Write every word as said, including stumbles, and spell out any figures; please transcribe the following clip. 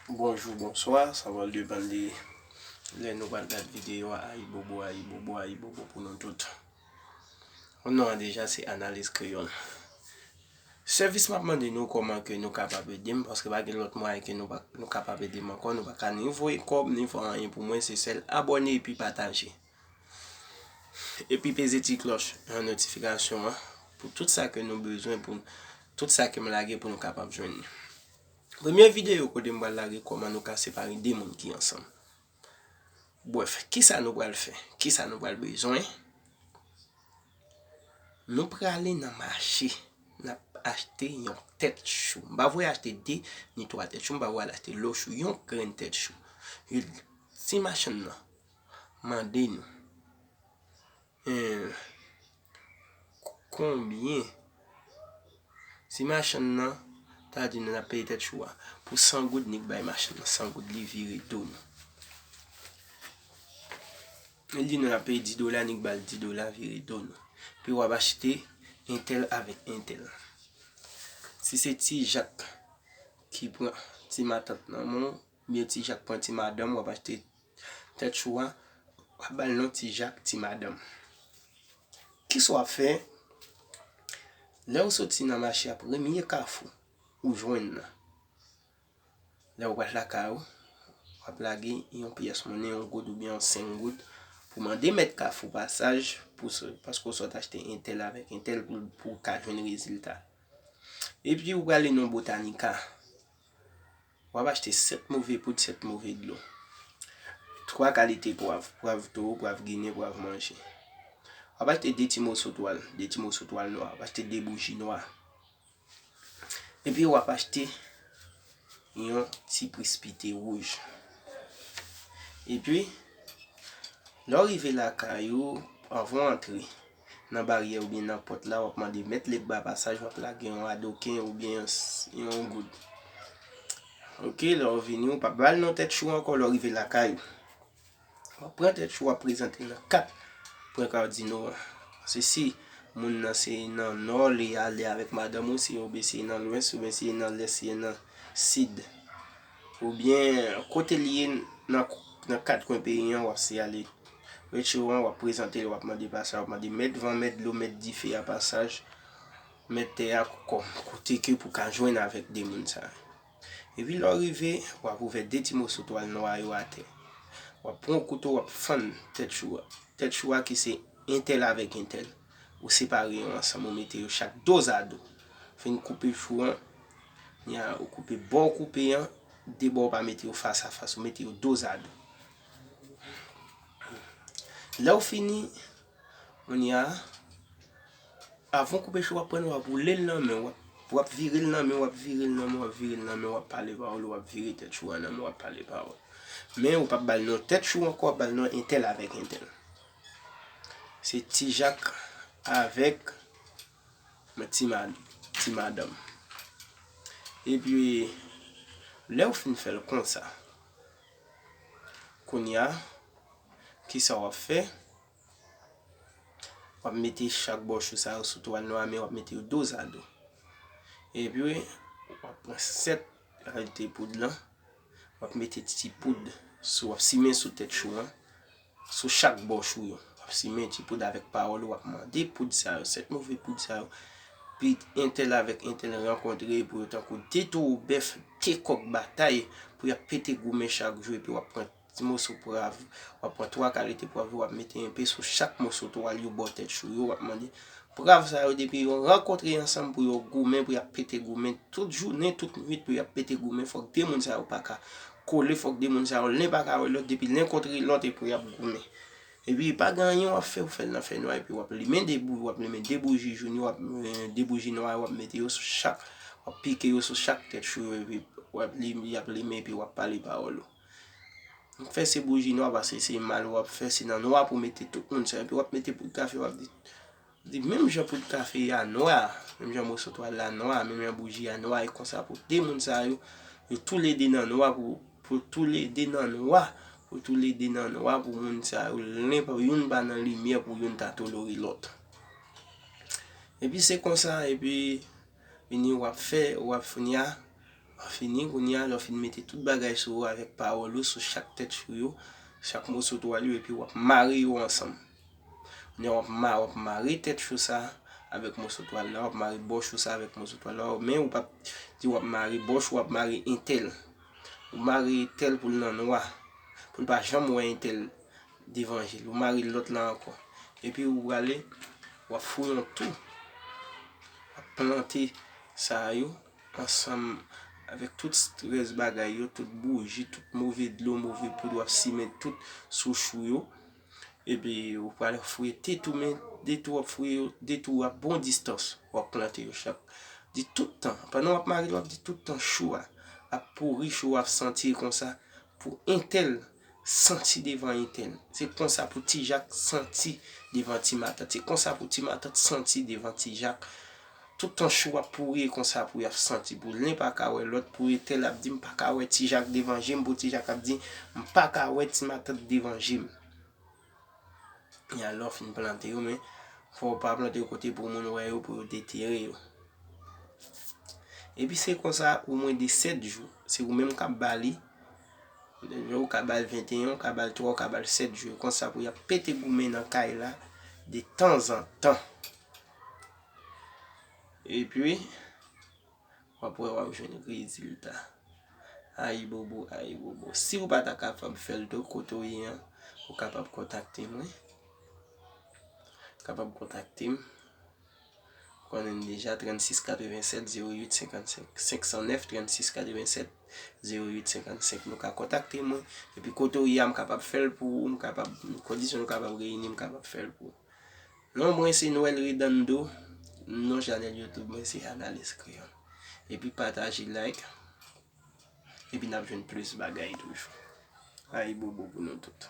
Bonjou, bonswa, sa va depann de lè nou pral gad videyo a. Ayibobo, ayibobo, ayibobo pou nou tout. Mon non an deja se Analiz Kreyòl. Sèvis m ap mande nou kòman ke nou kapab ede m, paske pa gen lòt mwayen ke nou pa, nou kapab ede m ankò, nou pa ka ni voye kòb, ni fè anyen pou mwen, se sèl abòne epi pataje. Epi peze ti klòch an notifikasyon an pou tout sa ke nou bezwen, pou tout sa ke m lage pou nou kapab jwenn li. Premye videyo kote m pral lage kòman nou ka separe de moun ki ansanm. Brèf, kisa nou pral fè? Kisa nou pral bezwen? Nou prale nan mache, n ap achte yon tèt chou. M pa voye achte de ni twa tèt chou, m pa voye al achte lòt chou, yon grenn tèt chou. Yo, ti machann nan mande nou, eh, konbyen? Si machann nan ta di nou n ap peye tèt chou a pou san goud, nèg bay machann nan san goud, li vire do nou. Li di nou n ap peye dis dola, nèg ba l dis dola, vire do nou. Epi w ap achte entèl avèk entèl. Si se Ti Jak ki pran ti matant nan men w, oubyen Ti Jak pran ti madanm, w ap achte tèt chou a, w ap ba l non Ti Jak, ti madanm. Kisa w ap fè? Lè w soti nan mache a, premye kafou ou jwenn nan, lè w pral lakay ou, w ap lage yon pyès monnen, yon goud oubyen yon senk goud, pou mande mèt kafou pasaj, pou s-, paske w sot achte entèl avèk entèl pou, pou w ka jwenn rezilta. Epi ou prale nan Botanica. W ap achte sèt move poud, sèt move dlo. Twa kalite pwav, pwav towo, pwav ginen, pwav manje. W ap achte de ti moso twal, de ti moso twal nwa, w ap achte de bouji nwa. Epi w ap achte yon ti prespite wouj. Epi, lè w rive lakay ou, anvan w antre nan baryè oubyen nan pòt la, w ap mande mèt legba pasaj, w ap lage yon adoken oubyen yon s-, yon goud. Oke, lè w vini, w p ap ba l non tèt chou ankò lè w rive lakay ou. W ap pran tèt chou, w ap prezante l nan kat pwen kadino an. Se si moun nan se nan nò li ale avèk madanm ou, si oubyen se nan lwès, oubyen se nan lès, se nan sid, oubyen kote li ye nan, nan kat kwen peyi an, w ap siyale rechou an, w ap prezante l, w ap mande pasaj, w ap mande mèt van, mèt dlo, mèt dife a pasaj, mèt tè a kòm kote ke pou ka jwenn avèk de moun sa yo. Epi lè w rive, w ap ouvè de ti moso twal nwa yo atè. W ap pran yon kouto, w ap fann tèt chou a. Tèt chou a ki se entèl avèk entèl. Ou separe yo ansanm, ou mete yo chak dozado. Fin koupe chou an, kounye a ou koupe bò w koupe an, de bò w pa mete yo fas a fas, ou mete yo dozado. Lè w fini, kounye a, avan w koupe chou, w ap pran l, w ap woule l nan men w, w ap, w ap vire l nan men w, w ap vire l nan men w, w ap vire l nan men w, w ap pale pawòl, w ap vire tèt chou a nan men w, w ap pale pawòl. Men ou p ap ba l non tèt chou ankò, w ap ba l non entèl avèk entèl. Se Ti Jak avèk ti ma-, ti madanm. Epi, lè w fin fè l konsa, kounye a, kisa w ap fè? W ap mete chak bò chou sa yo sou twal nwa a, men w ap mete yo dozado. Epi, w ap pran sèt kalite poud lan, w ap mete ti poud sou, w ap simen sou tèt chou an, sou chak bò chou yo. W ap simen ti poud avèk pawòl, w ap mande poud sa yo, sèt move poud sa yo, pou entèl avèk entèl rankontre, pou yo tankou de towo bèf, de kòk batay, pou y ap pete goumen chak jou, epi w ap pran ti moso pwav, w ap pran twa kalite pwav yo, w ap mete enpe sou chak moso twal yo bò tèt chou yo, w ap mande pwav sa yo depi yo rankontre ansanm pou yo goumen, pou y ap pete goumen tout jounen, tout nwit pou y ap pete goumen, fòk de moun sa yo pa ka kole, fòk de moun sa yo len pa ka wè lòt, depi len kontre lòt epi y ap goumen. Epi pa gen anyen w ap fè, ou fè l nan fènwa, epi w ap limen de bou-, w ap limen de bouji joun yo, w ap, eh, de bouji nwa yo, w ap mete yo sou chak, w ap pike yo sou chak tèt chou yo, epi w ap lim-, y ap limen, epi w ap pale pawòl ou. Fè se bouji nwa, paske se mal w ap fè, se nan nwa pou mete tout moun sa. Epi w ap mete poud kafe, w ap di, di menm jan poud kafe a nwa, menm jan moso twal la nwa, menm jan bouji a nwa, e konsa pou de moun sa yo, yo toulede nan nwa, pou, pou toulede nan nwa, pou toulede nan nwa, pou moun sa yo, len pa, youn pa nan limyè pou youn ta tolore lòt. Epi se konsa, epi vini w ap fè, w ap fini a, w Fini, kounye a, lè w fin mete tout bagay sou yo avèk pawòl ou sou chak tèt chou yo, chak moso twal yo, epi w ap mare yo ansanm. Kounye a, w ap ma-, w ap mare tèt chou sa avèk moso twal la, w ap mare bò chou sa avèk moso twal la, men ou p ap di w ap mare bò chou, w ap mare entèl. Ou mare entèl pou l nan nwa, pou l pa janm wè entèl devan je l. Ou mare lòt la ankò. Epi ou prale, w ap fouye yon tou. W ap plante sa yo ansanm avèk tout rès bagay yo, tout bouji, tout move dlo, move poud, w ap simen tout sou chou yo. Epi ou pral fouye de tou, men de tou w ap fouye yo, de tou w ap bon distans. W ap plante yo chak. Di tout tan, pandan w ap mare l, w ap di tout tan chou a ap pouri, chou a ap santi konsa pou entèl santi devan entèl. Se konsa pou Ti Jak santi devan Ti Matant. Se konsa pou Ti Matant santi devan Ti Jak. Tout tan chou ap pouri, e konsa pou y ap santi. Pou len pa ka wè lòt, pou entèl ap di, "M pa ka wè Ti Jak devan je m," pou Ti Jak ap di, "M pa ka wè Ti Matant devan je m." E alò, fin plante yo, men fò w pa plante yo kote pou moun wè yo, pou yo detere yo. Epi se konsa, omwen de sèt jou, se ou menm k ap ba li. Ou ka ba l venteyen, ou ka ba l twa, ou ka ba l sèt jou. Konsa pou y ap pete goumen nan kay la de tanzantan. Epi, w ap wè w ap jwenn rezilta. Ayibobo, ayibobo. Si w pa ta kapab fè l tou, kote w ye an, ou kapab kontakte mwen. Ou kapab kontakte m. Konnen m deja, trannsis katrevennsèt zewo uit senkannsenk. Senk san nèf, trannsis katrevennsèt zewo uit senkannsenk. Nou ka kontakte mwen. Epi kote w ye a, m kapab fè l pou ou, m kapab, kondisyon nou kapab reyini, m kapab fè l pou ou. Non mwen se Noël Redondo, non chanèl YouTube mwen se Analyse Créole. Epi pataje, like, epi n ap jwenn plis bagay toujou. Ayibobo pou nou tout.